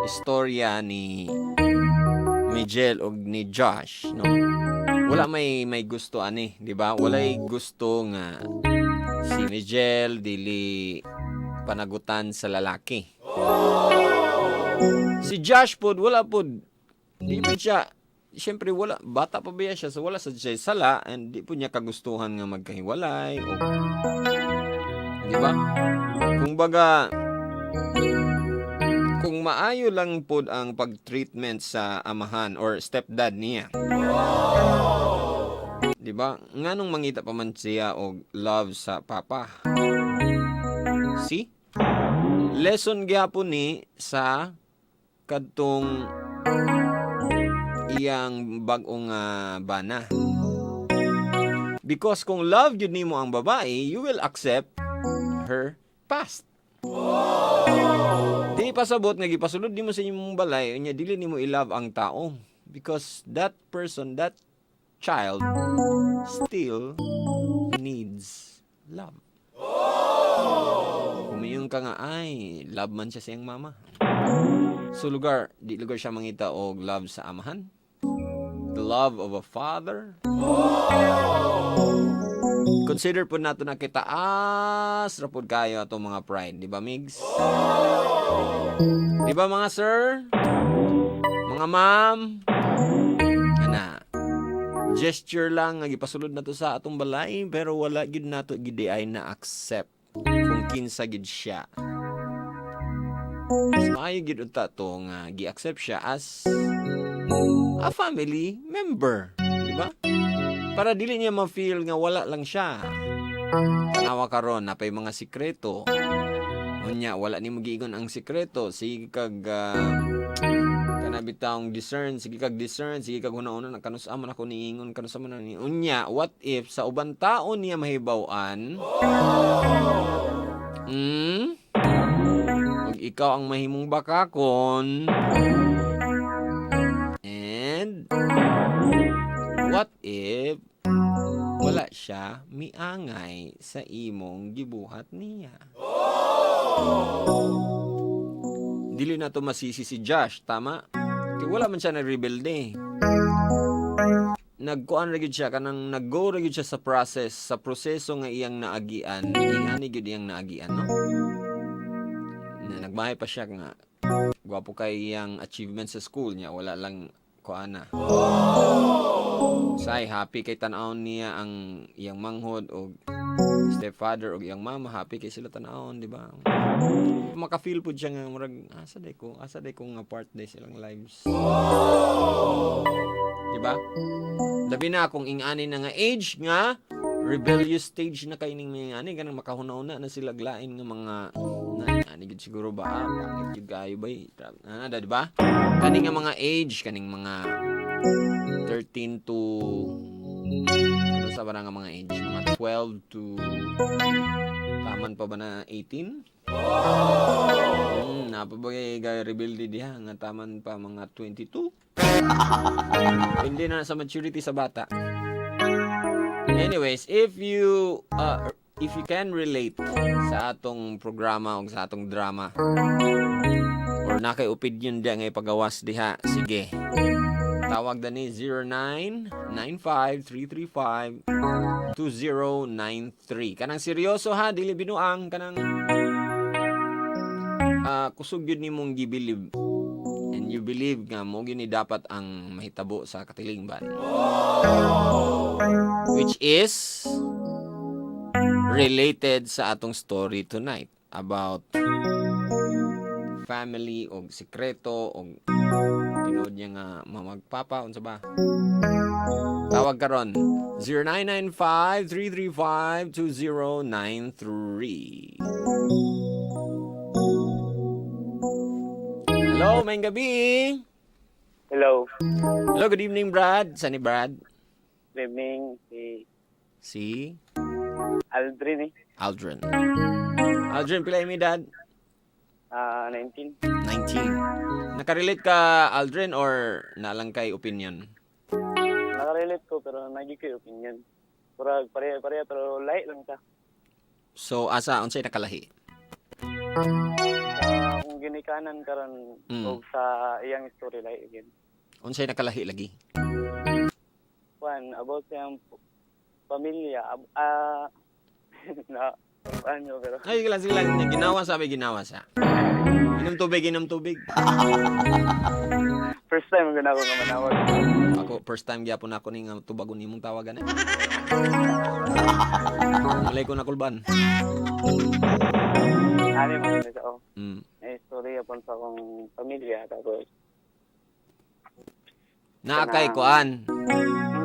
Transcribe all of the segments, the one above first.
Istorya ni Miguel og ni Josh, no? Wala may gusto ani, di ba? Walay gusto nga si Miguel dili panagutan sa lalaki. Si Josh pod, wala pod, di pod siya, siyempre wala, bata pa ba siya, so wala sa siya sala and di po niya kagustuhan nga magkahiwalay o, di ba? Kung baga, kung maayo lang pod ang pag-treatment sa amahan or stepdad niya, di ba? Nganong mangita pa man siya og love sa papa? See? Lesson gyapon ni sa kadtong iyang bag-ong bana. Because kung love gyud nimo ang babae, you will accept her past. Di pasabot nga gipasulod nimo sa imong balay, unya dili nimo i-love ang tao because that person, that child still needs love. Kung ka nga, ay, love man siya sa iyang mama. So lugar, di lugar siya mangita og love sa amahan. The love of a father. Consider po nato na kitaas ra pod kayo atong mga pride, di ba, Migs? Di ba, mga sir? Mga ma'am? Ana. Gesture lang nga gipasulod nato sa atong balay pero wala gid nato gid ay na accept kung kinsa gid siya. Mas maayo gid unta to nga gi-accept siya as a family member, di ba? Para dili niya ma-feel nga wala lang siya. Tanawa karon, napay mga sikreto. Unya wala nimo giingon ang sikreto, sige kag kana bitawng discern, sige kag discern, sige kag huna-huna na kanus-a man ako niingon, kanus-a man ni unya, what if sa uban tao niya mahibaw-an? Ug ikaw ang mahimong bakakon. And what if wala siya miangay sa imong gibuhat niya? Dili na to masisi si Josh, tama? Kay wala man siya nagrebelde. Nagkuan ra gyud siya, kanang nag-go ra gyud siya sa process, sa proseso nga iyang naagian, ingani gyud iyang naagian, no? Na nagmahay pa siya nga gwapo kay iyang achievement sa school niya, wala lang kuana. Say happy kay tan-awon niya ang iyang manghod og stepfather og iyang mama, happy kay sila tan-awon, di ba? Maka-feel pud siya nga murag asa day ko nga part day silang lives. Di ba? Labi na kung ingani na nga age nga rebellious stage na kay ning mga ani, kanang makahuna-huna na sila lain nga mga na ani gid siguro ba, pangit gyud kayo bay. Ah, di ba? Kani nga mga age, kaning mga 13 to ano sa ba na nga mga age, mga 12 to taman pa ba na 18? Napabagay gay rebelde diha nga taman pa mga 22. Hindi na sa maturity sa bata. Anyways, if you can relate sa atong programa o sa atong drama or na kay opinion diha nga ipagawas diha, sige. Tawag dani 0995-335-2093. Kanang seryoso ha, dili binuang, kanang kusog yun nimong gibilib and you believe nga mo gini dapat ang mahitabo sa katilingban, which is related sa atong story tonight about family og sikreto og tinuod niya nga mamagpapa, unsa ba. Tawag karon, 0995 335 2093. Hello, maayong gabi. Hello. Hello, good evening, Brad. Sani Brad? Good evening. Si Si Aldrin eh. Aldrin. Aldrin, pila imong edad? Ah, 19. 19. Nakarelate ka, Aldrin, or nalang kay opinion? Nakarelate ko pero nagi ko yung opinion. Murag pareha pareha pero lahi lang ta. So, asa, unsay nakalahi? Sa akong ginikanan karon og sa iyang story like again. Unsay nakalahi lagi? Kuan about sa iyang pamilya na ano pero Ay, sige lang, sige lang. Ginawa sabi, ginawa sa. Inom tubig, inom tubig. First time gud ako nga manawag. Ako, first time gyapon ako ni nga tubagon nimong tawagan eh. Malay ko na kulban. Ani mo gid siya, oh. May story upon sa akong pamilya tapos Naa kay kuan.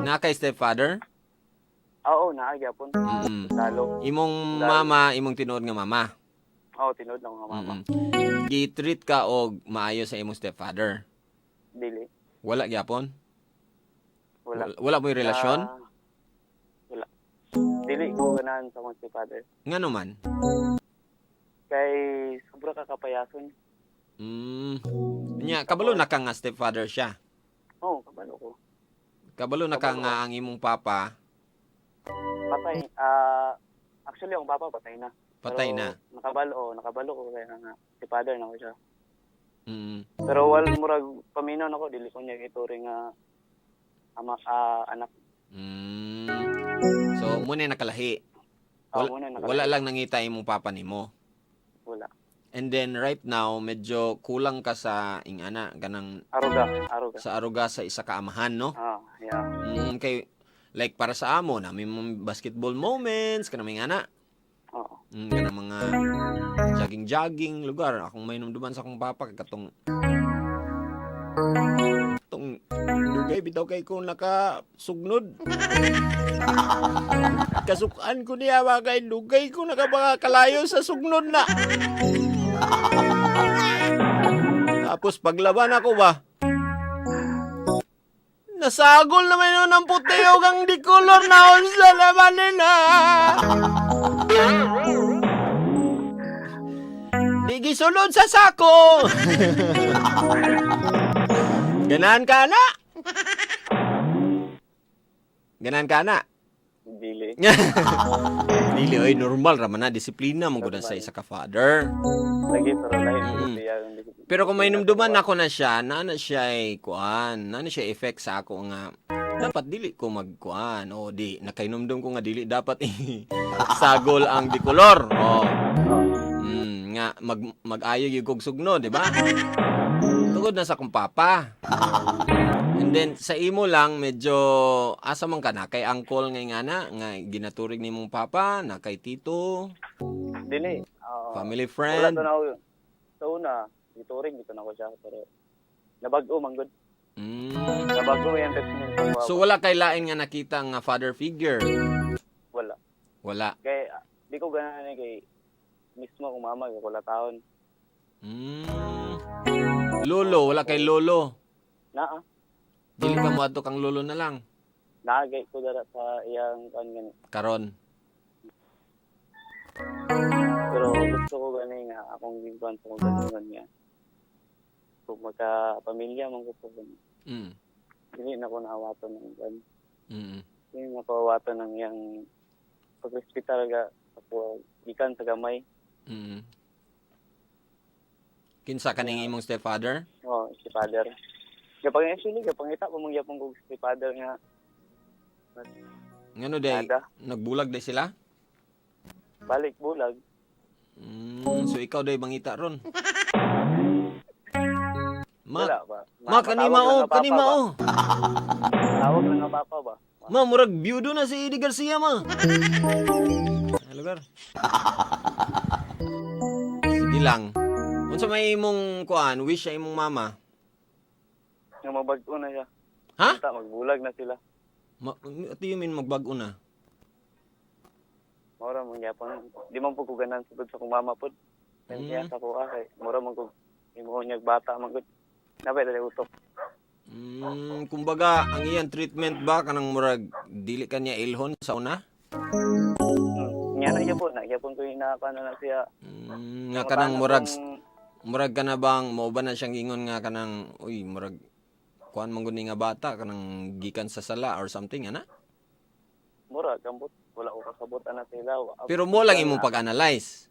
Naa kay stepfather. Oo, naa gyapon. Lalo. Imong mama, imong tinuod nga mama. Oo, tinuod lang nga mama. Gi-treat ka og maayo sa imong stepfather? Dili. Wala gyapon? Wala. Wala, wala mo'y relasyon? Ah, wala. Dili ko ganahan sa akong stepfather. Ngano man? Kay sobra ka kapayason. Nya, kabalo na ka nga stepfather siya? Oo, kabalo ko. Kabalo na ka Kabalo. nga ang imong papa Patay. Ah, actually, akong papa patay na. patay Pero na? nakabalo, oh, nakabalo ko kaya nga si father na ko siya. Pero wal murag paminaw nako, dili ko niya ituring nga ama, anak. So, muna nakalahi. Ah, Wala, muna wala lang nangita imong papa nimo? Wala. And then right now, medyo kulang ka sa ingana kanang Aruga, aruga. sa aruga sa isa ka amahan, no? Ah, yeah. Kay like para sa amo, nami mong basketball moments kanang mga ana. Oo. Kanang mga jogging-jogging lugar. Akong may numduman sa akong papa kay katong tong dugay bitaw kay ko nakasugnod. Kasukan ko niya ba kay dugay ko nakabaka kalayo sa sugnod na. Tapos paglaban ako ba? Nasagol naman yun ang puti o kang di color na unsa naman nila. Di gisulod sa sako. Ganan ka na. Ganan ka na. Dili. Dili oy, normal ra man na disiplina mo gud sa isa ka father. Lagi pero lahi siya. Pero kung may numduman ako na siya, naa na siya ay kuan, naa na siya effect sa ako nga dapat dili ko magkuan o di nakainumdum ko nga dili dapat sagol ang dikolor. Oh. Nga mag-ayo gyud kog sugno, di ba? Tugod na sa akong papa. And then sa imo lang medyo asa man ka na kay uncle nga nga na nga ginaturig nimong papa, na kay tito, Dili. Ah, family wala friend. to na ako. Sa una, ituring dito na ako siya pero nabag-o man gud. Nabag-o yung treatment sa So wala kay lain nga nakita nga father figure? Wala. Wala. Kay di ko ganahan eh, kay mismo akong mama kay kula taon. Lolo, wala kay lolo? Naa. Dili ka moadto kang lolo na lang? Naa gay ko dara sa iyang kuan gani. Karon. Pero gusto ko gani nga akong gikuan sa akong galingon niya. Kung magka pamilya man ko po gani. Dili na ko naawaton ng kuan. Dili na ko awaton ng iyang pagrespetar ga ako gikan sa gamay. Kinsa kaning imong stepfather? Oh, si father. Kapag actually kapangita ko mangyapon ko si father nga Ngano day nada. Nagbulag day sila? Balik bulag. So ikaw day mangita ron. Ma, Wala ba? ma kanima matawag lang o, nga papa kanima ba? o. Tawag lang nga papa ba? Ma, murag byudo na si Eddie Garcia, ma. Ay, lugar. Sige lang. Unsa may imong kuan, wish sa imong mama? Nga mabag-o na siya. Ha? Unta, magbulag na sila. Ma, what do you mean magbag-o na? Mura man gyapon. Di man pud ko ganan sugod sa akong mama pud. Kaya sa ko kay mura man ko imo niyag bata man gud. Nabay dali utok. Kumbaga, ang iyang treatment ba kanang murag dili ka niya ilhon sa una? Nya na gyapon, na gyapon ko inakuan na siya. Nga kanang murag murag ka na bang mao ba na siyang ingon nga kanang uy murag kuan man gud ni nga bata kanang gikan sa sala or something ana? Mura gambot wala ko kasabot ana sila. Pero mo lang imong pag-analyze.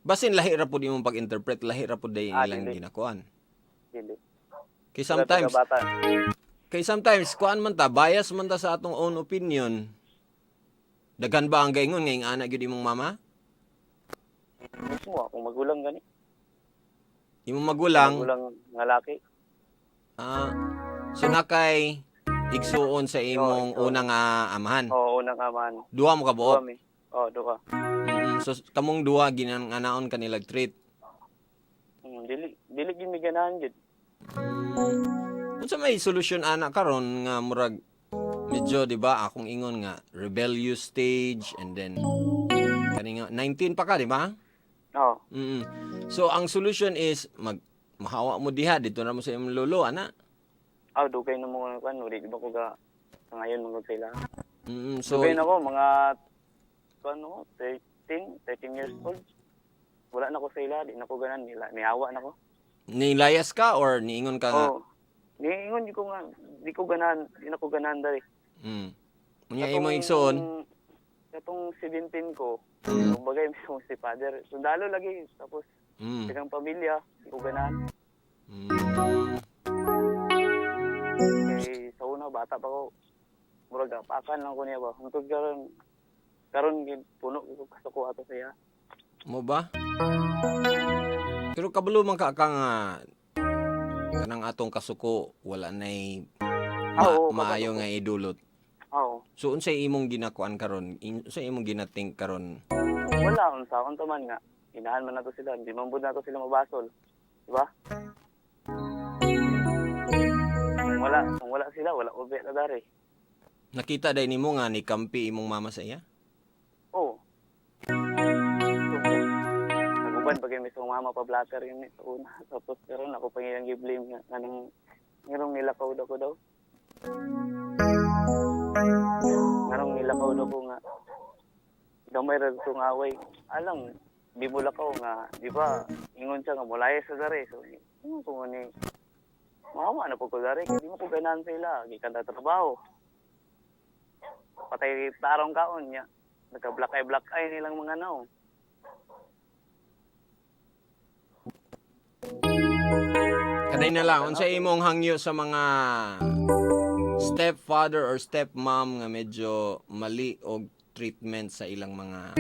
Basin lahi ra pud imong pag-interpret, lahi ra pud day ilang dili. ginakuan. Dili. Kay sometimes Bata. Kay sometimes kuan man ta, bias man ta sa atong own opinion. Daghan ba ang gaingon nga ingana gyud imong mama? Mismo akong magulang gani. Imong magulang, Magulang nga laki. So na kay igsuon sa imong Oo, igsuon. unang amahan. Oo, unang amahan. Duha mo ka Duha buok. mi. Oo, duha. So kamong duha ginanganaon kanilag treat. Dili dili gyud mi ganahan gyud. Unsa may solusyon ana karon nga murag medyo, di ba, akong ingon nga rebellious stage and then kani nga 19 pa ka, di ba? Oo. So ang solution is mag mahawa mo diha dito na mo sa imong lolo ana. Ah, dugay na mo kan, wala di ba ko ga sa ngayon mga sila. So Dugay na ko mga kuan no, 13, 13 years old. Wala na ko sa ila, di na ko ganan nila, niawa na ko. Nilayas ka or niingon ka nga? Oo. Niingon di ko nga, di ko ganan, di na ko ganan dali. Unya imong igsuon. Katong 17 ko, kumbaga mismo si father. Sundalo lagi, tapos silang pamilya, di ko ganahan. Kay sa una, bata pa ko, murag apakan lang ko niya ba. Hangtod karon karon gid puno ko kasuko ato siya. Mo ba? Pero kabalo man ka nga kanang atong kasuko wala nay Oo, maayo nga idulot. Oo. So unsay imong ginakuan karon? Unsay imong gina-think karon? Wala unsa akong taman nga. Inahan man nato sila, di man bud nato sila mabasol. Di ba? Kung wala sila, wala ko na dari. Nakita day nimo nga ni kampi imong mama sa iya? Oo. Naguban pag yung mismo mama pa blatter yun eh, sa una. Tapos karon ako pa yung gi-blame nga anong nganong nilakaw daw ko daw. Nganong nilakaw daw ko nga gamay ra itong away. Alam, di mo lakaw nga, di ba? Ingon siya nga mulaya sa dere. So, ingon ko nga ni mama na po ko dere, kay di mo ko ganahan sila, gikan ta trabaho. Patay tarong kaon niya. Nagka black eye black eye nilang mga nao. Kaday na lang, unsay imong hangyo sa mga stepfather or stepmom nga medyo mali og treatment sa ilang mga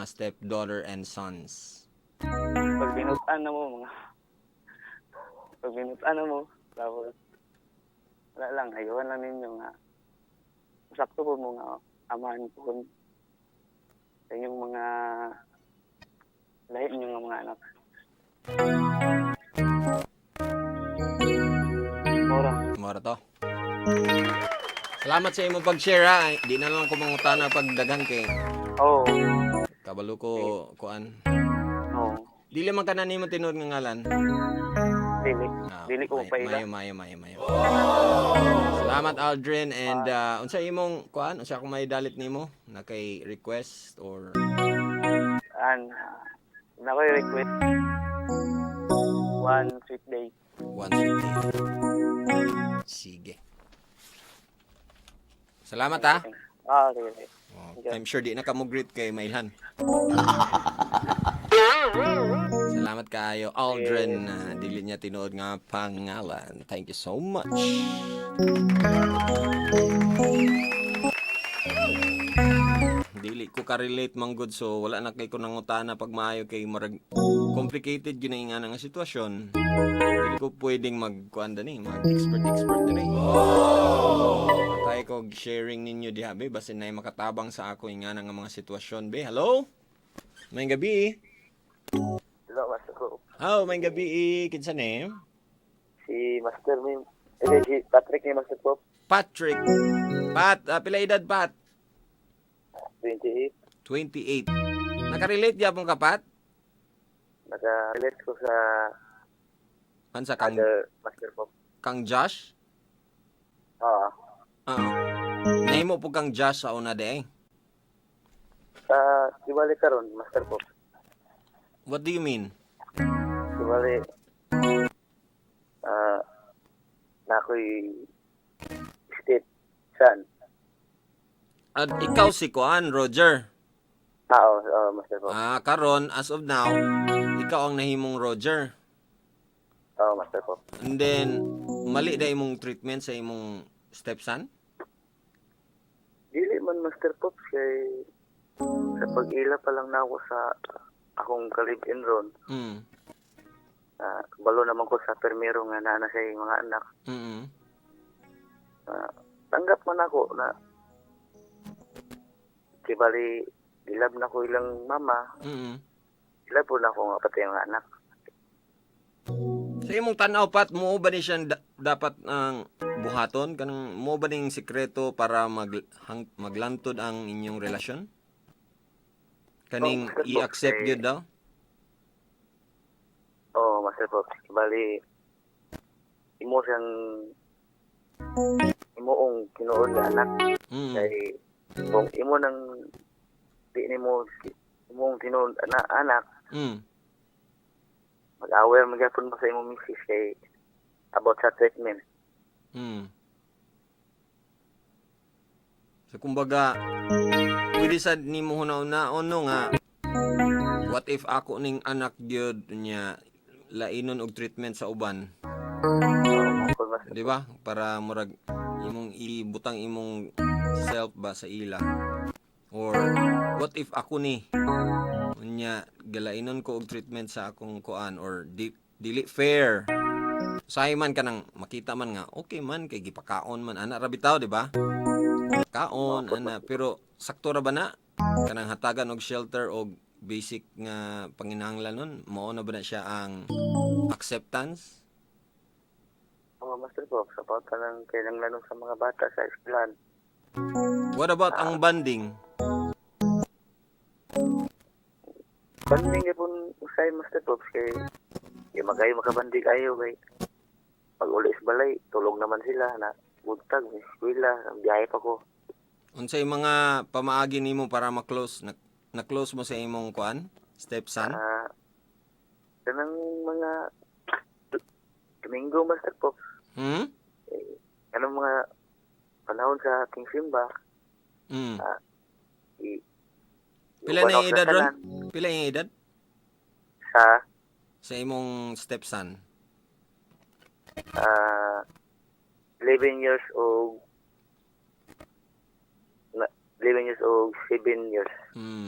stepdaughter and sons? Pag binutan na mo, tapos wala lang, ayuhan lang ninyo nga sakto po mo nga amahan po sa inyong mga lahi ninyong nga mga anak. Mora. Mora to. Salamat sa imong pag-share ha. Di na lang ko mangutana pag daghan kay Oo. kabalo ko kuan. Oo. Dili man kanan nimo tinuod nga ngalan. Dili. Ah, Dili ko paila. Mayo, mayo, mayo, mayo. Salamat, Aldrin, and unsa imong kuan, unsa akong may dalit nimo na kay request or An, na ko request "One Sweet Day." "One Sweet Day"? Sige. Salamat ha. Ah, sige, sige. Oh, I'm sure di na ka mo greet kay mailhan. Salamat kaayo, Aldrin. Dili niya tinuod nga pangalan. Thank you so much. Dili ko ka-relate man gud, so wala na kay ko nangutana pag maayo kay murag complicated gyud na nga nga sitwasyon. Dili ko pwedeng mag kuan dani, mag expert expert dani. Patay ko og sharing ninyo diha be, basin nay makatabang sa ako nga nga mga sitwasyon be. Hello? Maayong gabi. Hello, Master ko. Oh, maayong gabi. Kinsa name? Si Master mi, eh, si Patrick ni Master Pop. Patrick. Pat, pila edad, Pat? 28. 28. Nakarelate gyapon ka, Pat? Naka-relate ko sa Pansa kang Master Pop. Kang Josh? Oo. Oo. Nahimo po kang Josh sa una de. Di bali karon, Master Pop. What do you mean? Di bali na ako'y step son. At ikaw si Kuan, Roger. Ah, oo, oo, Master Pops. Ah, karon as of now, ikaw ang nahimong Roger. Oo, Master Pops. And then mali da imong treatment sa imong stepson? Dili man, Master Pops, kay sa pag-ila pa lang na ako sa akong ka-live-in ron. Ah, balo naman ko sa permero nga naa na siya mga anak. Ah, tanggap man ako na kibali ilab na ko ilang mama, ilab po na ako nga pati ang anak. Sa imong tan-aw, Pat, mo ba ni siya dapat ang buhaton kanang mo ba ning sikreto para maglantod ang inyong relasyon? Kaning Oh, Master Pops, i-accept eh. gyud daw? Oo, Master Pops. Kibali imo siyang imuong tinuod nga anak kay kung imo nang di nimo imong tinuod na anak, mag-away man gyapon mo sa imong misis kay about sa treatment. So kumbaga pwede sad nimo hunahunaon, no, nga what if ako ning anak gyud niya lainon og treatment sa uban, Oo, mao Master. Di ba? Para murag imong ibutang imong self ba sa ila. Or what if ako ni unya galainon ko og treatment sa akong kuan or di, dili fair. Usahay man kanang makita man nga okay man kay gipakaon man ana ra bitaw, di ba? Kaon ana, pero sakto ra ba na kanang hatagan og shelter og basic nga panginahanglanon, mao na ba na siya ang acceptance? Oo, Master Pops, about ng kailangan sa mga bata sa eskwelahan. What about ang bonding? Banding gyapon usay, Master Pops, kay di magayo makabandig ayo kay pag uli sa balay tulog naman sila na buntag may eskwela, ang biyahe pa ko. Unsay mga pamaagi nimo para ma-close na close mo sa imong kuan stepson? Ah, kanang mga Domingo, Master Pops, eh, kanang mga panahon sa ating simba, i Pila na uban yung ako sa edad ron? tanan. Pila yung edad Sa sa imong stepson? Ah, 11 years old na, 11 years old, 7 years.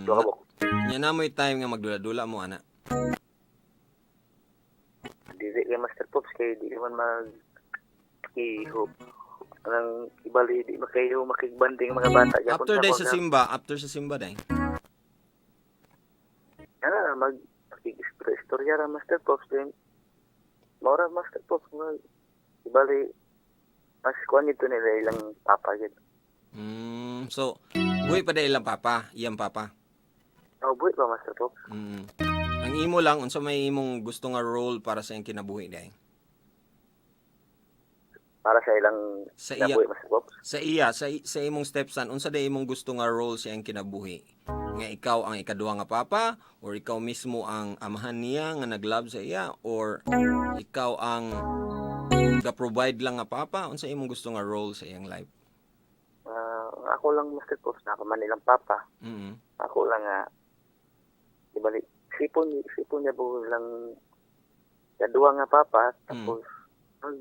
Duha ka buok. Nya na mo'y time nga magdula-dula mo ana? Dili kay, Master Pops, kay di man mag iho anang ibali di makayo makigbanding mga bata gyapon. After day ko sa simba, after sa simba day. Ana mag istorya ra, Master Pops, then maura, Master Pops, mag ibali mas kuan nito nila ilang papa gid. So buhi pa day ilang papa, iyang papa? Oh, buhi pa, Master Pops. Ang imo lang, unsa may imong gusto nga role para sa iyang kinabuhi day? Para sa ilang Sa iya. kinabuhi, Master Pops? Sa iya, sa imong stepson, unsa day imong gusto nga role sa iyang kinabuhi? Nga ikaw ang ikaduha nga papa or ikaw mismo ang amahan niya nga naglove sa iya or ikaw ang ga-provide lang nga papa? Unsa imong gusto nga role sa iyang life? Ah, ako lang, Master Pops, na ako man ilang papa. Ako lang nga ibali sipon sipon niya po lang kaduha nga papa, tapos mag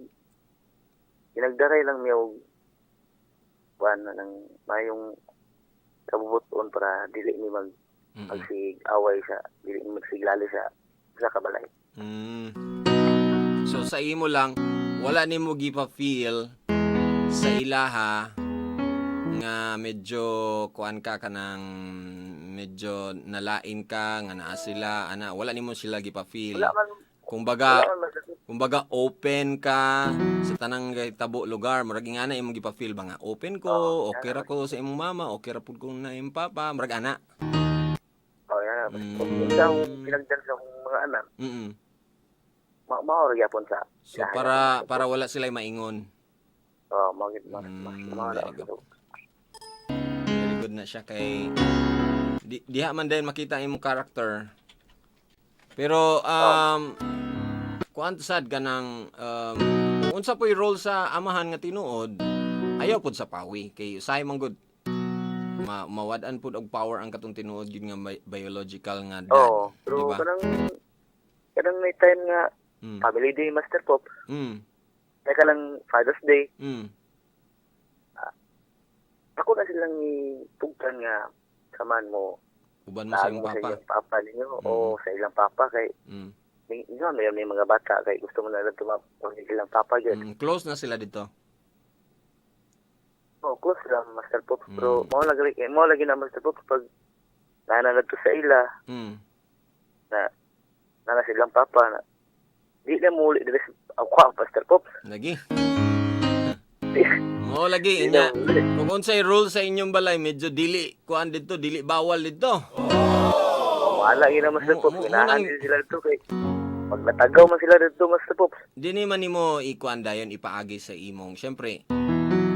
ginagdaray lang niya og kuan na ng mayong kabubuton para dili ni mag magsig away sa dili ni magsiglali sa kabalay. So sa imo lang, wala nimo gipa-feel sa ilaha nga medyo kuan ka, kanang medyo nalain ka nga naa sila ana, wala nimo sila gipa-feel. Wala man. Kumbaga Wala man, Master Pops. Kumbaga open ka sa tanang tabo lugar, murag ingana imong gipa-feel ba nga open ko, okay ra ko sa imong mama, okay ra pud ko na imong papa, murag ana. Oh, yan. Unsa akong pinagdan sa akong mga anak, mao ra gyapon sa So para para wala sila maingon. Oh, mao gid mao mao Very good. Very good na siya kay diha man din makita imong character. Pero kuan sad kanang kung unsa po'y role sa amahan nga tinuod, ayaw pud sa pawi kay usahay man gud. Mawad-an pud og power ang katong tinuod gyud nga biological nga dad. Oo, pero di ba? Kanang may time nga family day, Master Pop, may kanang Father's Day, ako na silang itugtan nga saman mo Uban mo sa taag imong mo sa papa. iyang papa ninyo o sa ilang papa kay may, may mga bata kay gusto mo na lang tumapag ilang papa gyud. Close na sila dito. Oh, close lang, Master Pops, pero mao lagi na, Master Pops, pag nana to sa ila na nana silang papa na di na muli diri sa ako, Master Pops. Lagi. Mo lagi Di inya. na muli. Kung unsay rule sa inyong balay medyo dili kuan dito, dili bawal dito. Wala gyud na, Master Pops. Ganahan din sila dito kay pag natagaw man sila dito, Master Pops. Dini man nimo ikuan dayon ipaagi sa imong. Syempre,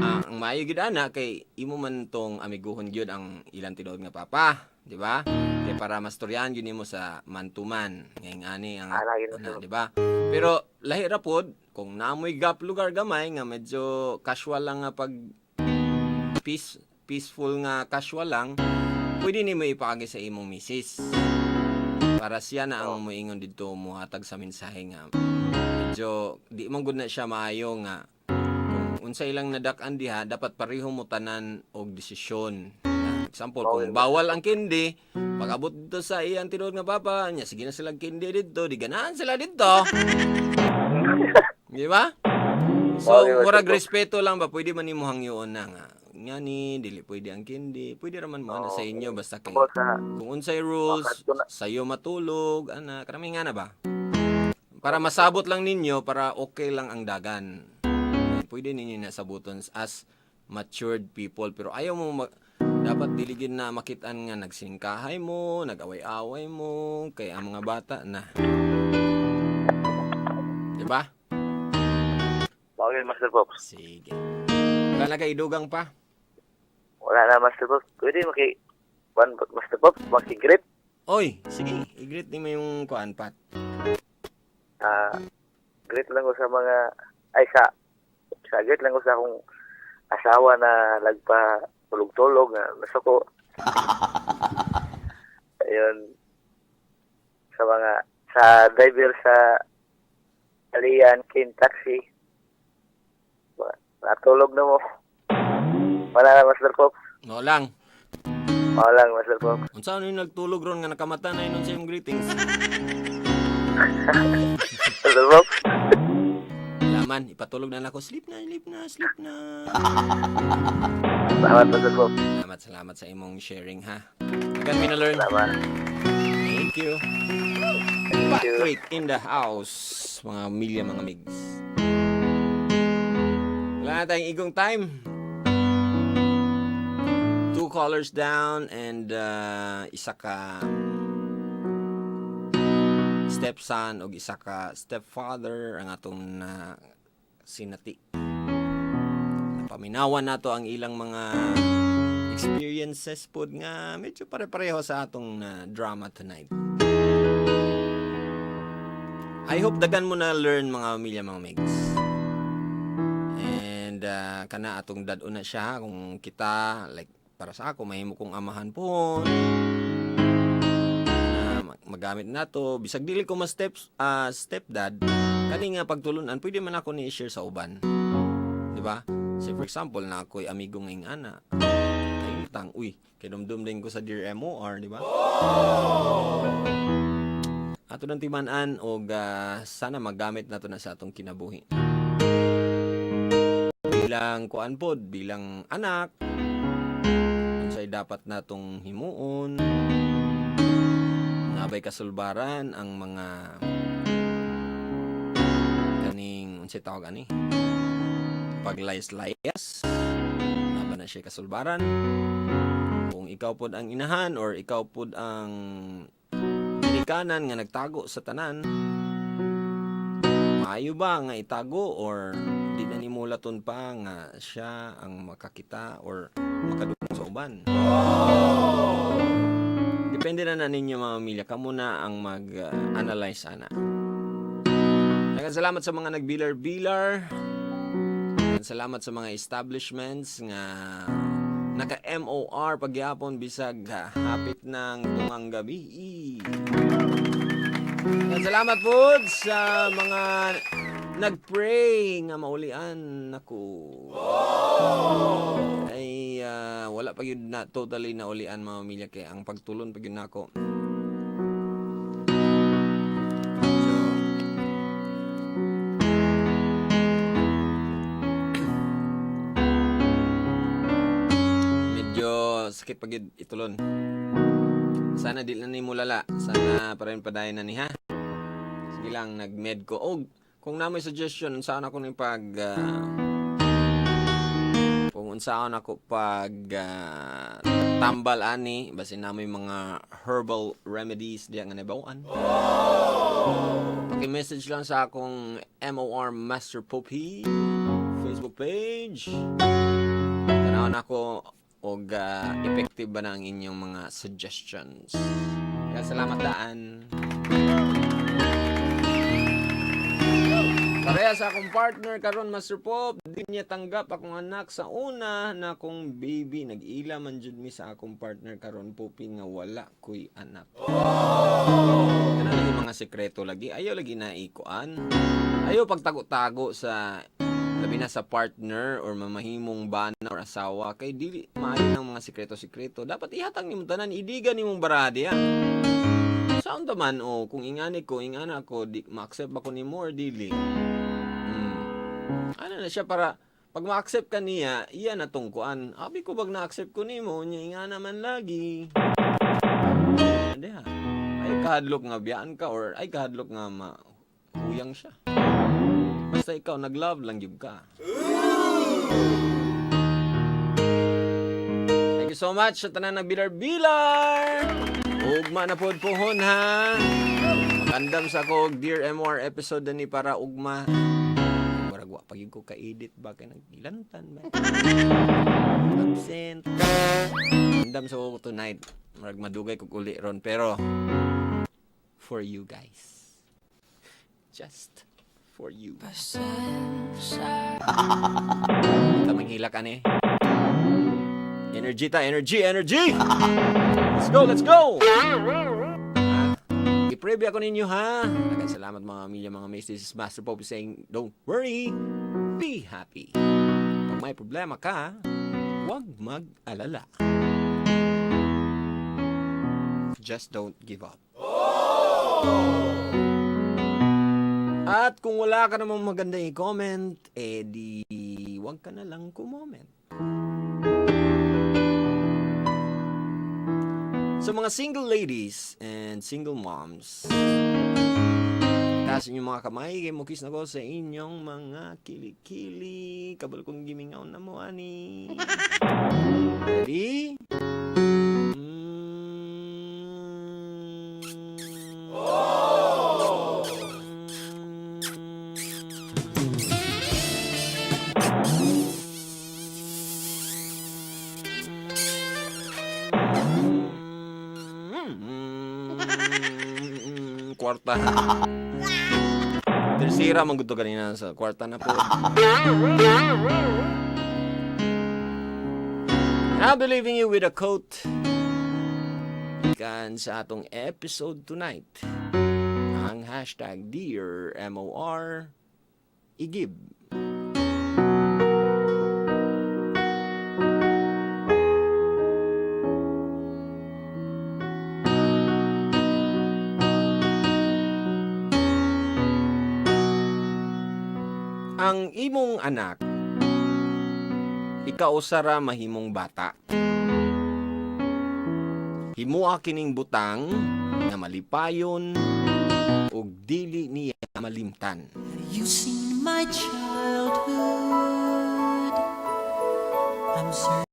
ang maayo gyud ana kay imo man tong amiguhon gyud ang ilang tinuod nga papa, di ba? Kay para mastoryahan gyud nimo sa man to man. Ngayong ani ang Ana gyud, ana, di ba? Pero lahi ra pod kung naamoy gap lugar gamay nga medyo casual lang nga pag peaceful nga casual lang, pwede nimo ipaagi sa imong misis. Para siya na ang moingon didto, mohatag sa mensahe nga medyo di man gud na siya maayo nga kung unsa ilang nadak-an diha dapat pareho mo tanan og desisyon. Na, example, kung bawal ang kindi, pag abot dito sa iyang tinuod nga papa nya, sige na sila kindi didto, di ganahan sila didto. Di ba? So, Okay, murag Master Pops. respeto lang ba, pwede man nimo hangyoon na nga. Nga ni, dili pwede ang kindi. Pwede raman mo ana sa inyo basta kay About sa kung unsay rules, Bakit ko na- sayo matulog, ana, karami nga na ba? Para masabot lang ninyo, para okay lang ang dagan. Pwede ninyo na sabuton as matured people, pero ayaw mo dapat diligin na makitaan nga nagsingkahay mo, nag-away-away mo, kay ang mga bata na. Di ba? Bagay, Master Pops. Sige. Wala na kay idugang pa. Wala na, Master Pops. Pwede maki one, Master Pops, maki-greet. Oy, sige, i-greet nimo yung kuan pat. Ah, greet lang ko sa mga ay sa greet lang ko sa akong asawa na lagpa tulog-tulog na nasuko. Ayun. Sa mga sa driver sa Alian King Taxi. Natulog na mo. Wala na, Master Pops. No lang. Wala lang, Master Pops. Unsa ano yung nagtulog ron nga nakamata na yun sa imong greetings? Master Pops. Laman, ipatulog na lang ako. Sleep na, sleep na, sleep na. Salamat, Master Pops. Salamat, salamat sa imong sharing ha. Again, mi na-learn. Salamat. Thank you. Thank you. Patrick in the house. Mga milya, mga migs. Wala na tayong igong time. Two callers down and isa ka stepson o isa ka stepfather ang atong na sinati. Napaminawan nato ang ilang mga experiences pod nga medyo pare-pareho sa atong na drama tonight. I hope dagan mo na learn, mga milya, mga migs. And kana atong dad na siya kung kita like para sa ako mahimo kong amahan po na magamit nato bisag dili ko ma stepdad, kani nga pagtulunan pwede man ako ni share sa uban. Di ba? Say for example na ako'y amigo ngayong ana. Kay tang uy, kay dumdum din ko sa Dear MOR, di ba? Ato nang timan-an og sana magamit nato na sa atong kinabuhi. Bilang kuan pod, bilang anak, unsay dapat natong himuon, nabay kasulbaran ang mga kaning unsay tawag ani, paglayas-layas, naba na siya kasulbaran kung ikaw pod ang inahan or ikaw pod ang ginikanan nga nagtago sa tanan, maayo ba nga itago or di na nimo laton pa nga siya ang makakita or makadungog sa uban? Depende na na ninyo, mga pamilya. Kamo na ang mag-analyze ana. Daghang salamat sa mga nagbilar-bilar. Daghang salamat sa mga establishments nga Naka MOR pagyapon bisag hapit ng tungang gabi. Yan, salamat po sa mga nag-pray nga maulian nako. Ay wala pa gyud na totally na ulian, mga pamilya, kay ang pagtulon pa gyud nako. So, medyo sakit pa gyud itulon. Sana di na nimo lala. Sana pa rin padayon na ni ha. Sige lang, nag-med ko. Og kung naa may suggestion unsaon ako ni pag kung unsaon ako pag tambal ani, basin na may mga herbal remedies diya nga nabawan. Paki-message lang sa akong MOR Master Poppy Facebook page. Tanawon ako og effective ba na ang inyong mga suggestions. Kaya salamat daan. Pareha sa akong partner karon, Master Pop, di niya tanggap akong anak sa una na akong baby. Nag-ila man jud mi sa akong partner karon, Poppy, nga wala ko'y anak. Kana lagi mga sekreto lagi. Ayaw lagi na ikuan. Ayaw pagtago-tago sa labi na sa partner or mamahimong bana or asawa kay dili maayo ng mga sekreto-sekreto. Dapat ihatag nimo tanan, idigan nimong baradi ha. Saan ta man o kung ingani ko, ingana ko, di ma-accept ba ko nimo or dili? Ano na siya para pag ma-accept ka niya, iya na tong kuan. Abi ko bag na-accept ko nimo, nya ingana man lagi. Hindi ha. Ay kahadlok nga biyaan ka or ay kahadlok nga mahuyang siya. Basta ikaw nag-love lang gyud ka. Thank you so much sa tanan nagbilar-bilar. Ugma na pod pohon ha. Magandam sa ko Dear MR episode ni para ugma. Murag wa pa gyud ko ka-edit ba kay naggilantan ba. Absent. Andam sa ko tonight. Murag madugay kog uli ron pero for you guys. Just for you. Tamang hilak ani. Energy ta, energy, energy! Let's go, let's go! Ha? I-preview ako ninyo ha. Daghang salamat, mga pamilya, mga mates. This is Master Pope saying, don't worry, be happy. Pag may problema ka, huwag mag-alala. Just don't give up. At kung wala ka namang magandang i-comment, eh di huwag ka na lang kumoment. Sa mga single ladies and single moms, taas inyong mga kamay, kay mukis na ko sa inyong mga kilikili. Kabalo kong gimingaw na mo, ani. Ready? Kwarta. Tersira man gud to ganina sa kwarta na po. I'll be leaving you with a quote gikan sa atong episode tonight. Ang #DearMOR Igib. Ang imong anak, ikaw sara mahimong bata. Himoa kining butang nga malipayon ug dili niya malimtan. You seen my childhood. I'm certain.